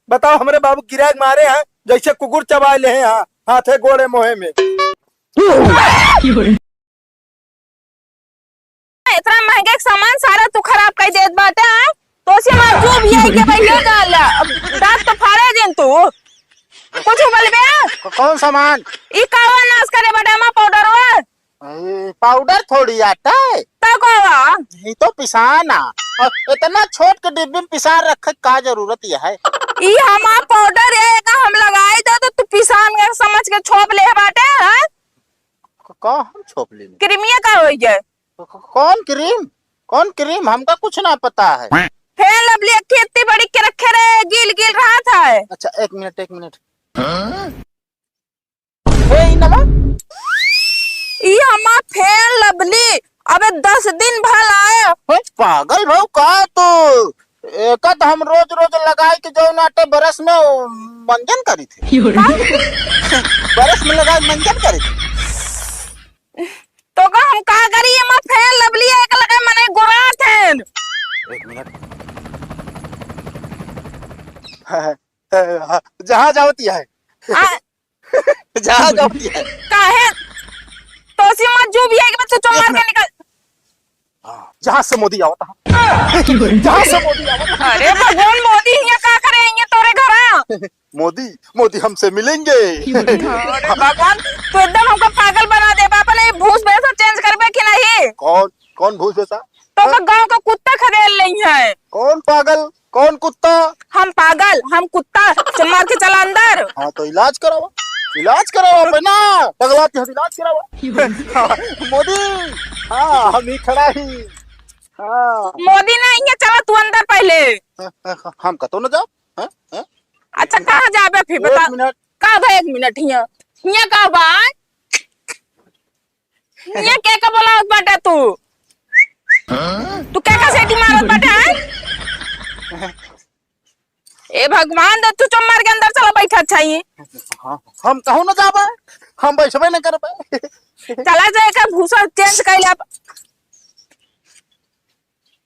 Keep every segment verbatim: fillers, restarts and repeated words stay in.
बताओ, हमरे बाबू गिरा के मारे हैं, जैसे कुकुर चबाए ले हैं, हाँ, हाथे गोड़े मोहे में। इतना महंगे के सामान सारा तू खराब कर देत बाटे, हाँ? तो से मार जो भी आई के भाई ले जा ला। अब दांत तो फाड़े देन तू। कुछ बोलबे? क-, कौन सामान? ई कावा नाश करे बाटे, हमार पाउडरवा। ए, पाउडर थोड़ी आटा है। तो कावा? ई तो पिसान आ। और इतना छोट के डिब्बी में पिसान रखे का जरूरत ये है? ई हमार पाउडर है, एका हम लगाई दे तो तू पिसान के समझ के छोप ले बाटे, हाँ? क-, का हम छोप लेनी? क्रीमिया का होई जाए? क-, क-, कौन क्रीम? कौन क्रीम? हमका कुछ ना पता है। फेयर लवली एक ठे इतनी बड़ी के रखे रहे, गील गील रहा था। अच्छा, एक मिनट, एक मिनट। हाँ? ए, ई नवा? ई हमार फेयर लवली, अबे दस दिन भल आए। हे, पागल भऊ का तू? एका तो हम रोज रोज लगाई के जौन आटे बरस में मंजन करी थे। का? बरस में लगाई मंजन करी थे। तो का हम का करी, एमा फेयर लवली एक लगे मने गोरात हैं। एक मिनट। जहाँ जावती है। आ? जहाँ जावती है। काहे? तो सी मत जो भी है कि बस चुप मार के निकल। हाँ, जहाँ से मोदी आवता है। जहाँ से मोदी आवता है। अरे भगवान, मोदी हियाँ का करे, हियाँ तोरे घरा? मोदी, मोदी हमसे मिलेंगे। अरे भगवान, तू एकदम हमका पागल बना दे। बापा ने भूस भैंसा चेंज करबे कि नहीं? कौन, कौन भूस भैंसा? तो का गाँव का कुत्ता खदेड़ लेई है। कौन पागल? कौन कुत्ता? हम पागल, हम कुत्ता। चल मार के चला अंदर। हाँ, तो इलाज करावा, इलाज करावा अपना, पगला के इलाज करावा। मोदी, हाँ, हम ही खड़ा ही। हाँ। मोदी ना आइए, चला तू अंदर पहले। हाँ, हाँ, हाँ, हम कतो न जाब। हाँ, हाँ। अच्छा, कहाँ जाबे फिर, एक बता। मिनट। का बा एक मिनट हियाँ? हियाँ का बा? हियाँ के का बोलावत बाटे तू? तू के का सेटी मारत बाटे, हैं? ए भगवान, दे तू चुप मार के अंदर चला बैठा, अच्छा ही। हाँ, हम कहूँ न जाबे, हम बैठबे न करबे। चला जा, एकर भूसा चेंज कर ले आप।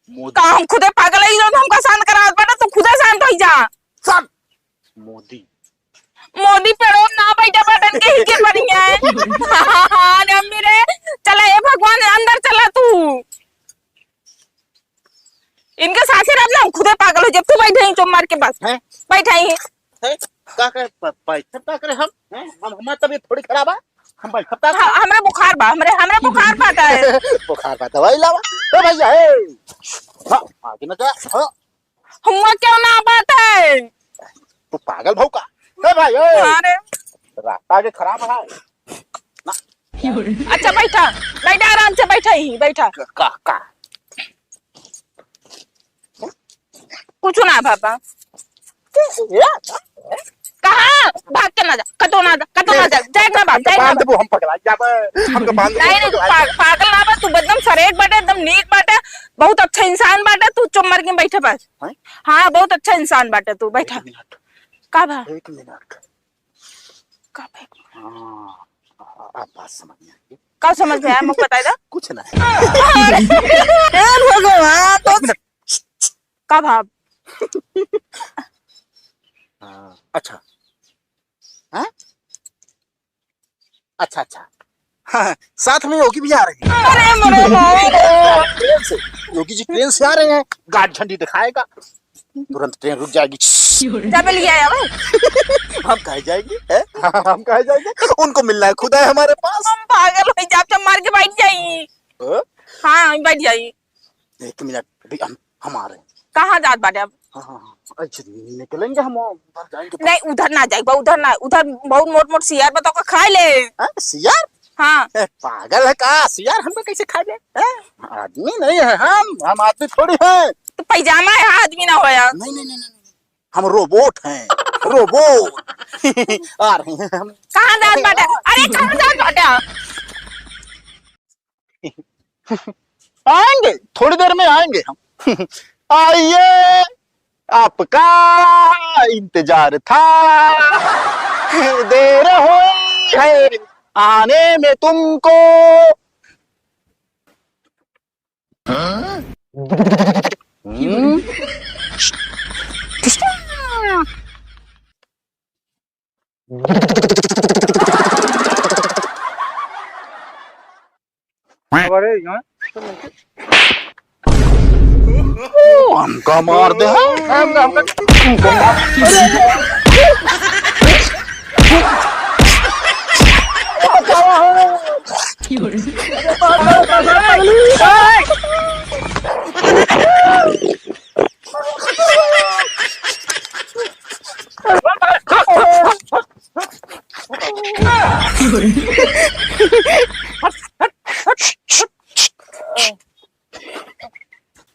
मोदी। का हम खुदे पागल है, जो हमका शांत करावत बाटे, तू खुदे शांत हो जा। शांत। मोदी। मोदी पेड़ों ना बैठा बटन के ही के बढ़िया है। अरे अम्मी रे, चला ए भगवान, अंदर चला तू। इनके साथे रह ना, हम खुदे पागल हो जाब। तू बैठे ही चुप मार के बस। हैं? बैठे ही। हैं? का करे? प-, बैठब का करे हम? हैं? हम, हमार तबीयत थोड़ी खराब है। हम बैठब का करे? हाँ, हमरे बुखार बा, हमरे, हमरे बुखार बा का है? बुखार बा, दवाई लावा। ए भैया, ए। हाँ, आगे ना जा। हाँ। हुआ क्यों ना बात है? तू पागल भऊ का? ए भाई, ए। अरे। रास्ता आगे खराब है। अच्छा बैठा, बैठा आराम से, बैठा ही, बैठा। का, का? कुछ ना पापा। कहाँ? भाग के ना जा, कतो ना जा, कतो ना जा, जाए ना बाप, जाए ना बांध बाप। देबो, हम पगला जाबे, हमके बांध देबो, नहीं, नहीं, पगला पा-, जाबे। पागल ना बा, तू एकदम सरेट बाटे, एकदम नीक बाटे, बहुत अच्छा इंसान बाटे, तू चुप मार के बैठे बस। हैं? हाँ, बहुत अच्छा इंसान बाटे तू, बैठा। एक मिनट। का बा? एक मिनट। का बा? हाँ, आ, आ, बात समझ में आई। का समझ में आया? मुझे बताई दा। कुछ ना। अरे, हे भगवान, तो एक मिनट। का भाव? हाँ, अच्छा। हाँ? अच्छा, अच्छा। हाँ, साथ में योगी भी आ रहे हैं। अरे, मरे भाई। ट्रेन से, योगी जी ट्रेन से आ रहे हैं, गार्ड झंडी दिखाएगा, तुरंत ट्रेन रुक जाएगी। चाबी लिया है भाई। हम कहाँ जाएंगे, हैं? हम कहाँ जाएंगे? उनको मिलना है, खुदा है हमारे पास। हम पागल हो जाब, जब मार के बैठ जाई। हाँ? हाँ, बैठ जाई। एक मिनट, अभी हम, हम आ रहे हैं। कहाँ जात बाटे अब? हाँ, हाँ, हाँ। अच्छा, निकलेंगे हम, उधर जाएंगे। नहीं, उधर ना जाइबा, उधर ना, उधर बहुत मोट मोट सियार बा, तो का खाए ले। हाँ, सियार? हाँ। ए, पागल है का? सियार हमको कैसे खा जाए? हैं? आदमी नहीं है हम, हम आदमी थोड़ी हैं। तो पैजामा है, आदमी ना होया। नहीं, नहीं, नहीं, नहीं, नहीं। हम रोबोट हैं, रोबोट। आ रहे हैं हम। कहाँ जात बाटे? अरे, कहाँ जात बाटे? आएंगे, थोड़ी देर में आएंगे हम। आइए, आपका इंतजार था। देर हुई है आने में तुमको। हम्म? अरे, यहाँ? हमका मार दे, हाँ? हमका, हमका, हमका मार दे।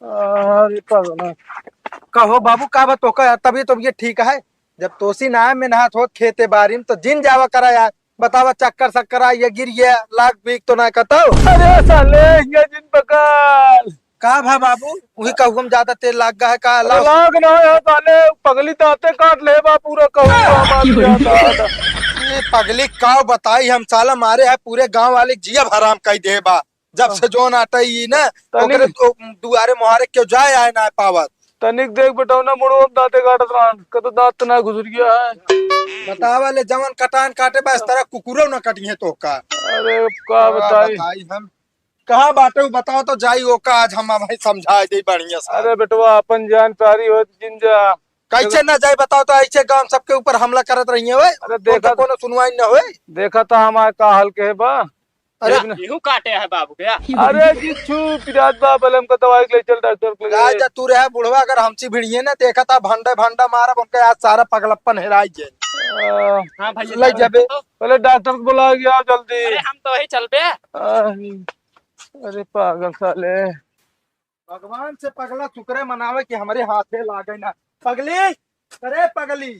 अरे पगला। कहो बाबू, का बा तोका? तबीयत, तबीयत ठीक है? जब तोसी ना में नहात होत खेते बारी में, तो जिन जावा करा यार। बतावा, चक्कर सक्कर आ, ये गिर गया, लाग बीक तो ना कतौ? अरे साले, ये जिन पकड़। का भा बाबू? वही कहू हम ज्यादा तेल लाग गया है का? अरे लाग ना है साले, पगली दांते काट ले बा पूरा कहू का बात। ये पगली का बताई हम, साला मारे है पूरे गांव वाले जिया हराम कई दे बा। जब से जोन आटा ई ना, तनी ओकरे दु-, दुआरे मुहारे क्यों जाए आए ना पावत। तनिक देख बेटौना मुड़वा में दांते काटत रहन, कतो दांत ना घुसुर गया है। बतावा ले, जवन कटान काटे बा, इस तरह कुकुरो ना कटिहे तोका। अरे का का बताई? बताई हम? कहाँ बाटे उ बताओ तो जाई ओका, आज हम भाई समझाए दे बढ़िया से। अरे बेटवा, अपन जान प्यारी हो जिन जा। कैसे ना जाई बताओ तो, ऐसे गांव सबके ऊपर हमला करत रही है ओए। अरे देखा तो कोनो सुनवाई न होए। देखा तो हमारे का हाल के बा। अरे, एक न- केहू काटे है बाबू के? अरे जी, छू, पिरात बा, बले हमका दवाई के ले चल डॉक्टर के लगे। राजा, तू रहे बुढ़वा, अगर हमसे भिड़िए ना, देखा था भंडा भंडा मारब, उनके आज सारा पगलप्पन हेराई जाए। आ, हाँ भैया, ले जाबे। पहले डॉक्टर को बुला के आओ जल्दी। अरे, हम तो वही चल बे। आ, अरे पागल साले। भगवान से पगला शुक्र मनावे कि हमरे हाथे लागे ना। पगली, अरे पगली,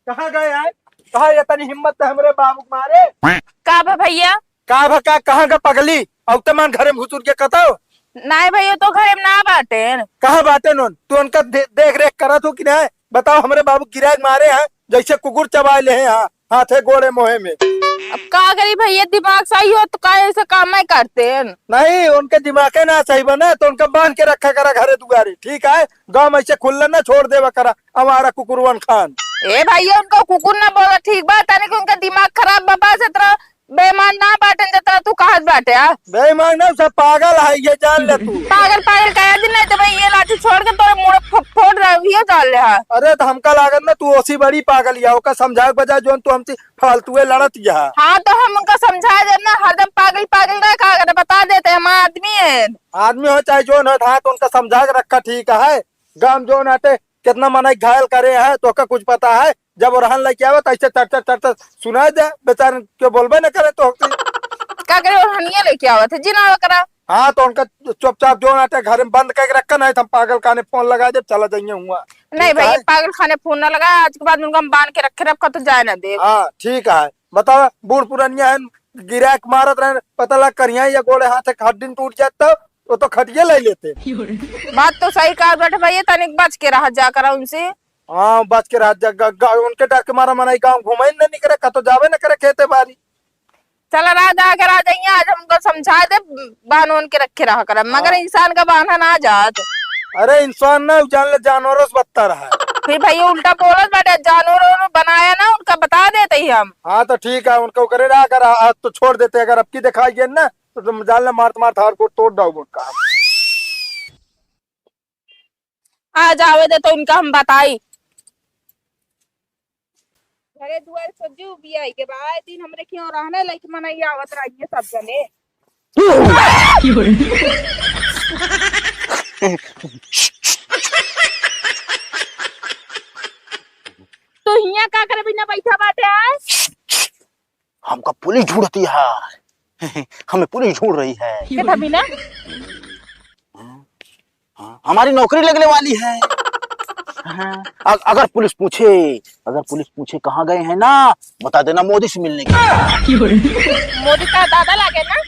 कहाँ गए हैं? कहाँ इतनी हिम्मत है हमरे बाबू के मारे? का भा भैया? का भा का, कहाँ गए पगली? अब तो मन घरे में घुसुर के कतो? नाहीं भैया, तो घरे में ना बाटेन। कहाँ बाटेन उन? तू उनका दे-, देख रेख करत हो कि नहीं? बताओ, हमरे बाबू गिरा के मारे हैं, जैसे कुकुर चबाए ले हैं, हाँ, हाथे गोड़े मोहे में। अब का करी भैया, दिमाग सही हो तो का ऐसे काम नहीं करते हैं? नहीं, उनके दिमागे ना सही बने तो उनका बांध के रखा करा घरे दुआरे, ठीक है? गाँव में ऐसे खुल्ला ना छोड़ देवा करा, आवारा कुकुरवन खान। ए भैया, उनका कुकुर ना बोला, ठीक बा, तने कि उनका दिमाग खराब बा, बस इतना बेईमान ना बाटेन जतना तू कहत बाटे, आ? बेईमान ना, सब पागल है, ये जान ले तू। पागल, पागल कहे दिन नहीं तो भाई ये लाठी छोड़ के तोरे मुड़ फो-, फोड़ रहा, ये जान ले, हाँ। अरे तो हमका लागत ना तू ओसी बड़ी पागल या, ओका समझाए के बजाय जोन तू हमसे फालतूए लड़त या। हाँ तो हम उनका समझा देब ना, हरदम पागल, पागल रहे का करे, बता देते हम आदमी है। आदमी हो चाहे जोन हो, हाँ तो उनका समझा के रखा ठीक है। गाँव जोन आटे कितना मनई घायल करे है, तोहका कुछ पता है? जब ओरहन लेके आवे, तो ऐसे चर, चर, चर, चर सुनाई दे, बेचारन के बोलबे न करे तो होती। का करे, ओरहनिया लेके आवत है, जिन आवे करा। हाँ, तो उनका चुपचाप जो नाटे घर में बंद करके रखा, नहीं तो हम पागल खाने फोन लगा दे, चला जाइए हुआ। नहीं ठीक भाई, है? पागल खाने फोन ना लगा, आज के बाद उनका हम बांध के रखे रखा तो जाए ना दे। हाँ, ठीक है। बताओ, बूढ़ पुरनिया है, गिरा के मारत रहे, पता लग करिया या गोड़े हाथ एक हड्डी टूट जात तो, वो तो खटिया ले लेते। बात तो सही कहा बेटे भैया, तनिक बच के रहा जा करा उनसे। हाँ, बच के रहा जा, ग-, ग-, उनके डर के मारा मनई गाँव घूमे न निकरे, कतो जावे न करे खेते बारी। चला रहा जा के रहा जाइए, आज हम उनको समझा दे, बांध उनके रखे रहा करा, मगर हाँ। इंसान का बांधा ना जात। अरे इंसान ना, उ जान ले जानवरों से बदतर है। फिर भैया उल्टा बोलत बाटे, जानवर बनाया ना उनका, बता देते ही हम। हाँ तो ठीक है, उनका करे रहा कर, आज तो छोड़ देते, अगर अब की दिखाई गए ना तो तुम जान ले मारत मारत हार को तोड़ डाउब उनका। आज आवे दे तो उनका हम बताई। घरे दुआरे सज्जू बियाई के बा, आए दिन हमरे क्यों रहने लाइक मनई आवत रहिए सब जने। तो हियां का करे बिना बैठा बाटे आए? हमका पुलिस ढूंढती है। हमें पुलिस ढूंढ रही है। के था बिना? हाँ, हमारी नौकरी लगने वाली है। हाँ, अ-, अगर पुलिस पूछे, अगर पुलिस पूछे कहाँ गए हैं ना, बता देना मोदी से मिलने के लिए। मोदी का दादा लागे ना?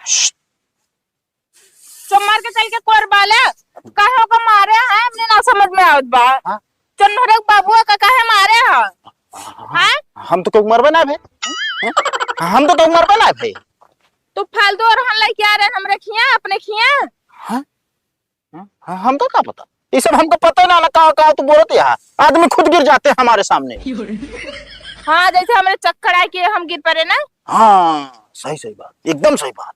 श्श्श। चुप मार के चल के कोर बाले, काहे ओका मारे हैं, हमने ना समझ में आवत बा। हाँ? चंद्र बाबुआ का काहे मारे हैं? हाँ? हम तो केहू मरबे ना भे। हैं? हम तो केहू मरबे ना भे। तू फालतू और हल्ला क्या रे हमरे खिया, अपने खिया? हाँ? हाँ, हाँ, हमका का पता? ये सब हमका पता ना, ना का, का तू बोलत यहाँ। आदमी खुद गिर जाते हैं हमारे सामने। हाँ, जैसे हमरे चक्कर आए कि हम गिर पड़े ना। हाँ, सही, सही बात, एकदम सही बात।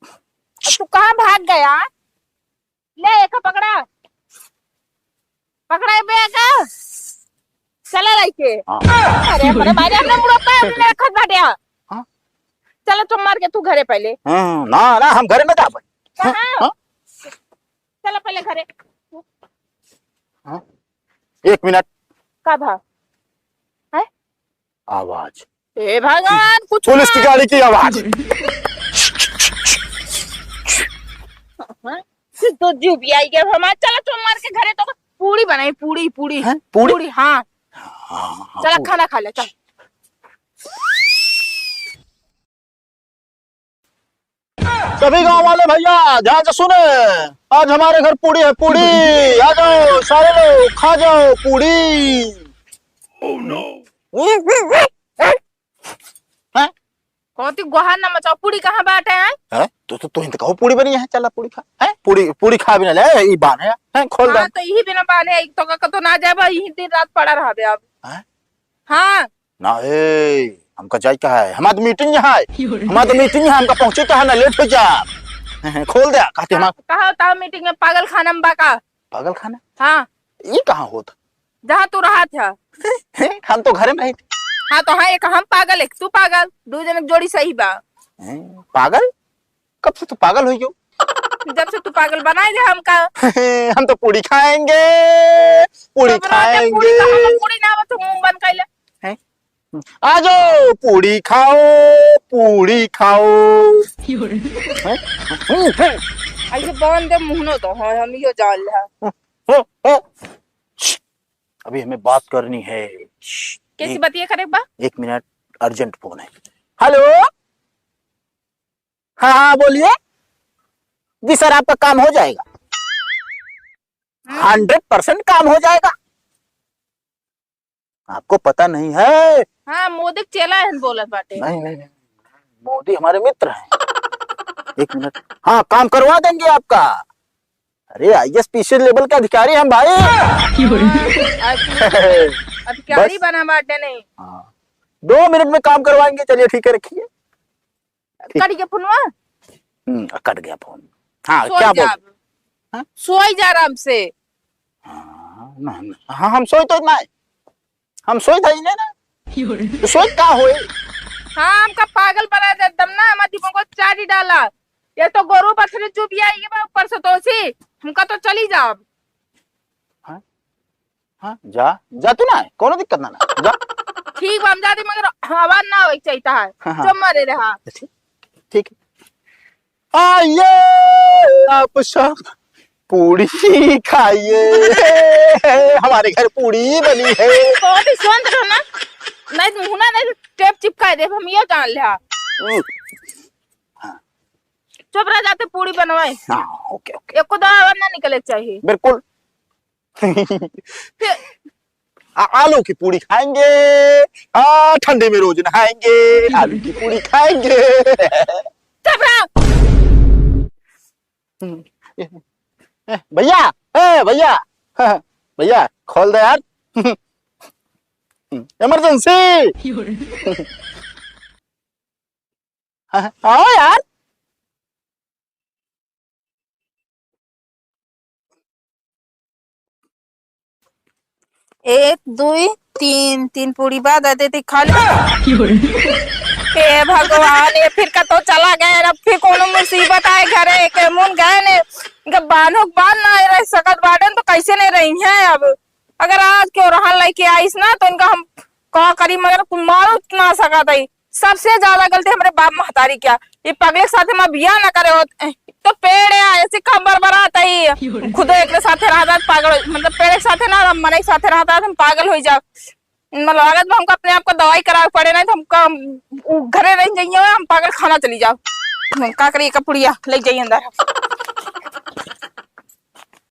अब तू कहाँ भाग गया? ले, एक पकड़ा, पकड़ा बे का। चला लइके। हाँ। अरे, हमरे मारे, हमरे मुड़ो पे हमने रखत बाटे। हाँ। चला, तुम मार के तू घरे पहले। हाँ, ना, ना, हम घरे ना जाबे। कहाँ? हाँ? चला पहले घरे। हाँ? एक मिनट। का भा? हैं? आवाज। हे भगवान, कुछ पुलिस की ना। गाड़ी की आवाज। हाँ? तो जीव भी आई गया हमारा। चला, तुम मार के घरे तो पूड़ी बनाई, पूड़ी, पूड़ी। हैं? पूड़ी? पूड़ी, हाँ। हाँ, हाँ, चला, पूड़ी। खाना खा ले, चल। सभी गांव वाले भैया ध्यान से सुने, आज हमारे घर पूड़ी है, पूड़ी। आ जाओ सारे लोग, खा जाओ पूड़ी। Oh no। हैं? कौती गोहार ना मचाओ, पूड़ी कहाँ बाटे हैं? हैं? तो, तो, तो हिंद कहो पूड़ी बनी है, चला पूड़ी खा। हैं? पूड़ी, पूड़ी खा बिना ले, ई बान है, हैं? खोल हाँ, दे। तो यही बिना बान है, एक तो का, का तो ना जाबा, यही दिन रात पड़ा रहबे अब। हैं? हाँ। ना, ए, हमका जाए का है, हमार तो मीटिंग यहाँ है, हमार तो मीटिंग है, हमका पहुँचे का है ना, लेट हो जा। खोल दे, कहते हमार कहा, कहा मीटिंग में पागल खाना में बाका। पागल खाना? हाँ। ई कहाँ होत? जहाँ तू रहत है। हम तो घरे में रहित। हाँ, तो हाँ, एक हम पागल, एक तू पागल, दो जन के जोड़ी सही बा। हैं, पागल? कब से तू पागल हुई गयो? जब से तू पागल बनाए दे हमका। हम तो पूड़ी खाएंगे, पूड़ी तब रात में पूड़ी खाएंगे। कहाँ पूड़ी ना, तो मुंह बंद कर ले। हैं? आ जाओ, पूड़ी खाओ, पूड़ी खाओ। हैं? ऐसे बंद दे मुंह न तो, हाँ, हम यो जान ले। हो, हो। अभी हमें बात करनी है। कैसी एक, बतिया करे बा? एक मिनट, अर्जेंट फोन है। हेलो, हाँ, हाँ, बोलिए। जी सर, आपका काम हो जाएगा। हम्म। हंड्रेड परसेंट काम हो जाएगा। आपको पता नहीं है? हाँ, मोदी के चेला है, बोलत बाटे। नहीं, नहीं, नहीं, मोदी हमारे मित्र हैं। एक मिनट, हाँ, काम करवा देंगे आपका। अरे, आईएएस पीएस लेवल के अधिकारी हम भाई। हाँ, अधिकारी बस। बना बाटे नहीं। हाँ, दो मिनट में काम करवाएंगे। चलिए, ठीक है, रखिए। ठीक। कट गया फोनवा? हम्म, कट गया फोन। हाँ, सोई क्या बोल? जा अब। हाँ? सोई जा आराम से। हाँ, ना, ना, हाँ, हम सोई तो ना, हम सोई था ही नहीं ना। तो सोई का होई? हाँ, हमका पागल बना दे एकदम ना, हमारे दिमाग को चारी डाला। ये तो गोरू बछरू चुप आई के बा ऊपर से तोसी, हमका तो चली जाब। हाँ? हाँ, जा, जा तू ना, कोनो दिक्कत ना, ना, जा। ठीक बा, हम जाती, मगर आवाज ना होई चाहिए तहार। हाँ, हाँ। जो मरे रहा। ठीक, ठीक। आइए आप सब पूड़ी खाइए, हमारे घर पूड़ी बनी है। बहुत ही शांत रहो ना, नहीं तो मुँह ना, नहीं तो टेप चिपका दे, हम ये जान ले। हम्म। हाँ। चुप रह जाते, पूड़ी बनवाए। हाँ, ओके, ओके। एको दावा ना निकले के चाहिए। बिल्कुल। आ-, आलू की पूड़ी खाएंगे, आ, ठंडी में रोज नहाएंगे, आलू की पूड़ी खाएंगे। चुप रह। हम्म, ए, ए, भैया, ए, भैया, भैया, खोल दे यार। इमरजेंसी। हाँ, आओ यार। एक, दुई, तीन, तीन पूड़ी बा, दे देती खा ले। हे भगवान, ये फिर कतो चला गया, अब फिर कोनो मुसीबत आए घरे, के मुन गए ने, इनका बान्हो के बान ना रह सकत बाटेन, तो कैसे नहीं रही हैं अब? अगर आज केहू रहन लेके आइस ना, तो इनका हम का करी, मगर कुछ मारो ना सकत है। सबसे ज्यादा गलती हमरे बाप महतारी क्या, ये पगले के साथे हमार बियाह ना करे होत। तो पेड़ है, ऐसे कहाँ बरबरात है, खुदो एकरे साथे रहता, पागल, मतलब पेड़ के साथे ना, हम मनई के साथे रहता, हम पागल हो जाओ। मतलब लागत बा हमका अपने आप को दवाई करावे पड़े, नहीं तो हमका, हम, उ घरे रह जाइए, हम पागल खाना चली जाओ। हम का करिए, कपुड़िया ले जाइए अंदर।